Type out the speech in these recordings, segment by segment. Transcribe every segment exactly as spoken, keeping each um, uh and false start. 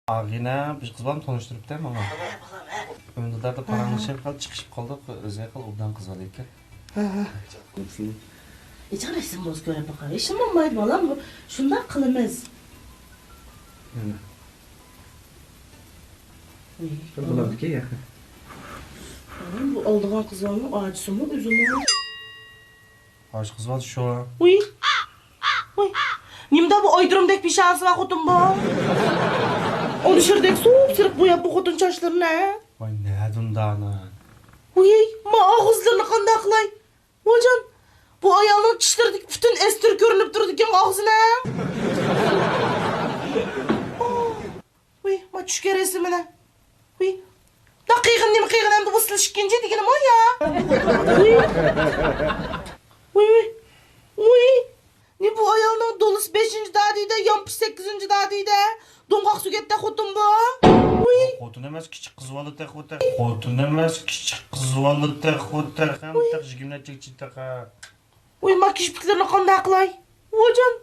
ئاغىنە بىر قىز بالام تونۇشتۇرۇپتۇ ماڭا. ئۈندىداردا پاراڭلىشىپ قالدۇق، چىقىشىپ قالدۇق، ئۆزى قىل ئوبدان قىز بالا ئىكەن. ھە، ھە. ئېچىڭ رەسىم بولسا كۆرۈپ باقاي. ھېچنېمە بولمايدۇ بالام، شۇنداق قىلىمىز. مانا. ئى، بۇ بولامدىكى ياخشى. ئانام بۇ ئالدىغان قىز بالىنىڭ ئاچىسىمۇ، ئۆزىمۇ. ئاچا قىز بالا شۇ. ۋۇي. ۋۇي. نېمىدا بۇ ئايدۇرۇمدەك پېشانىسى بار خوتۇن بۇ؟ ئۇنى شىردەك سۇپ-سېرىق بوياپ بۇ خوتۇن چاچلىرىنى. ۋاي، نەدىن دانا؟ ۋۇي، ما ئاغزىلىرىنى قانداق قىلاي؟ ۋايجان، بۇ ئايالنىڭ چىشلىرىدىكى پۈتۈن ئەستۈر كۆرۈنۈپ تۇرىدىكەن ئاغزىنىڭ. ۋۇي، ما چۈشكەن رەسىمىنى. ۋۇي، دا قىيغىن نېمە قىيغىن ئەمدى بۇ سىلىشىپ كىنجى دېگىنىمۇ يا. ۋۇي. ۋۇي، ۋۇي. ۋۇي. نېمە بۇ ئايالنىڭ دولىسى بەشىنچى دادىيدە، يامپۇش سەككىزىنچى دادىيدە. دوڭغاق سۆگەتتە خوتۇن بۇ. ۋۇي. خوتۇن ئەمەس، كىچىك قىز بالا تېخى تېخى. خوتۇن ئەمەس، كىچىك قىز بالا تېخى تېخى. ھەم تېخى يىگىرمە نەچچە چىقتى تېخى. ۋۇي، ما كىشپىكلىرىنى قانداق قىلاي؟ ۋايجان.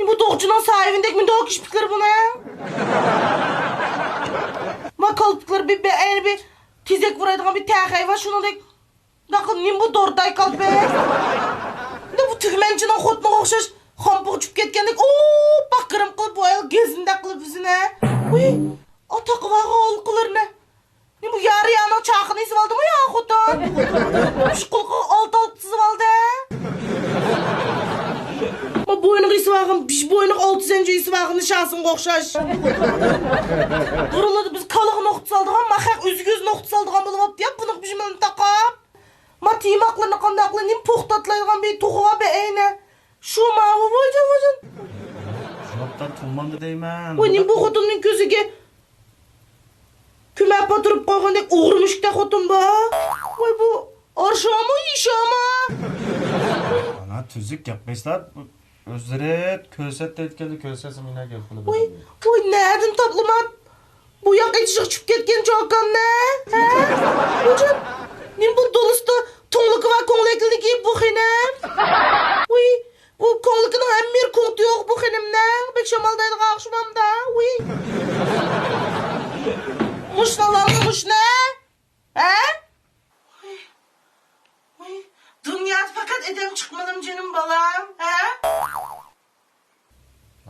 بۇ دوغچىنىڭ سايىۋىندەك مۇنداق كىشپىكلىرى بۇنىڭ. ما كالپۇكلىرى بىر، بىر، ئەينى بىر تېزەك بۇرايدىغان بىر تەخەي بار، شۇنىڭدەك. مۇنداق قىلىپ، نېمە بۇ دورتاي كالپۇك؟ بۇ تۈگمەنچىنىڭ خوتۇنىغا ئوخشاش خامپۇق چۈشۈپ كەتكەندەك، ئوپپاق گىرىم قىلىپ، بۇ ئايال گېزىندەك قىلىپ ئۆزىنى. ۋۇي، ئاتاقى بارغان ھالقىلىرىنى. نېمە، يارىيانىڭ چاقىنى ئېسىۋالدىمۇ يا خوتۇن؟ ئۈچ قۇلىقىغا ئالتە ھالقا تىزىۋالدى. ما بوينىغا ئېسىۋالغان، بېشى بوينىغا ئالتە زەنجىر ئېسىۋالغان نىشانسىڭغا ئوخشاش. بۇرۇنلىرىدا بىز كالىغا نوختا سالىدىغان، ما خەق ئۆزىگە ئۆزى نوختا سالىدىغان بولۇپ قاپتۇ يا، بۇنىڭ بىژمىنى تاقاپ. ما تىيماقلىرىنى قانداقلا نېمە پوختاتلايدىغان بىر تۇغى بار بەئەينى. شۇ ماۋۇ ۋايجان، ۋايجان. جاۋابدار تۇغمامدۇ دەيمەن. ۋاي، نېمە بۇ خوتۇننىڭ كۆزىگە كۆمەپ پاتۇرۇپ قويغاندەك ئوغرى مۈشۈكتەك خوتۇن بۇ. ۋاي، بۇ ئارشامۇ، يېشامۇ؟ ئانا، تۈزۈك گەپ قىلسىلا، ئۆزلىرى كۆرسەت دەيدىكەنلا، كۆرسەتسە مېنى گەپ قىلىپ ۋاي، بېرىمەن. ۋاي، نەدىن تاپلىما؟ بۇ ياق ئېتىشىغا چۈشۈپ كەتكەن چاكامنى؟ ھە؟ ۋايجان، نېمە بۇ دولىسىدا توڭلۇكى بار كوڭلەكلىرىنى كىيىپ بۇ خېنىم؟ ۋاي، بۇ كوڭلۇكىنىڭ ھەممە يېرى كوڭتا يوغ بۇ خېنىمنىڭ. بەك شامالدايدىغان ئوخشىمامدا؟ ۋۇي. مۇشۇنى ئالامدۇ مۇشۇنى؟ ھە؟ ۋۇي. ۋۇي. دۇنيادا پەقەت ئادەم چىقمىدىم جېنىم بالام. ھە؟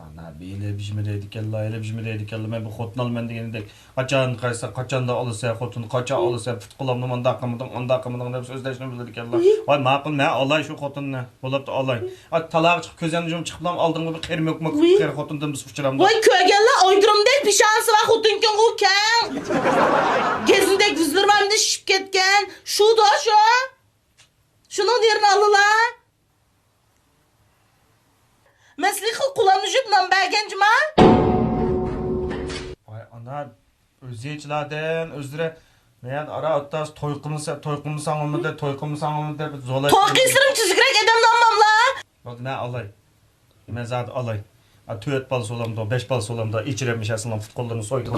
مانا بىلە بىژمە دەيدىكەنلا، ھېلى بىژمە دەيدىكەنلا، مەن بۇ خوتۇن ئالىمەن دېگىنىدەك. قاچان قايسا، قاچاندا ئالىسەن خوتۇن، قاچان ئالىسەن، پۇت قولۇمنى مۇنداق قىلمىدىڭ، ئۇنداق قىلمىدىڭ دەپ سۆزلەشنى بىلىدىكەنلا. ۋاي، ماقۇل، مەن ئالاي شۇ خوتۇننى. بولۇپتۇ، ئالاي. ئا، تالاغا چىقىپ كۆزۈمنى يۇمۇپ چىقىپلا ئالدىڭغا بىر قېرى مۆكمۆك قېرى خوتۇندىن بىز ئۇچرامدۇق. ۋاي، كۆرگەنلا ئايدۇرۇمدەك پېشانىسى بار خوتۇنكەن ئۇ كەڭ. گېزىندەك يۈزلىرى بار ئەمدى شىشىپ كەتكەن. شۇدا شۇ. شۇنىڭ يېرىنى ئالىلا. مەسىلەن، خىل قۇلامنى يۇيۇپ نان بەرگەن جۇما. ۋاي ئانا، ئۆزى چىلادىن، ئۆزلىرى مەن ئارا ئاتاس توي قىلمىسا، توي قىلمىساڭ بولمىدى، توي قىلمىساڭ بولمىدى، دەپ زولاي. توي قىلسىلىم تۈزۈكرەك ئادەمنى ئالماملا. بولدى، مەن ئالاي. مەن زادى ئالاي. ئا، تۆت بالىسى بولامدۇ، بەش بالىسى بولامدۇ، ئېچىرەم ئىشەسىڭلار پۇت قوللىرىنى سويۇپ.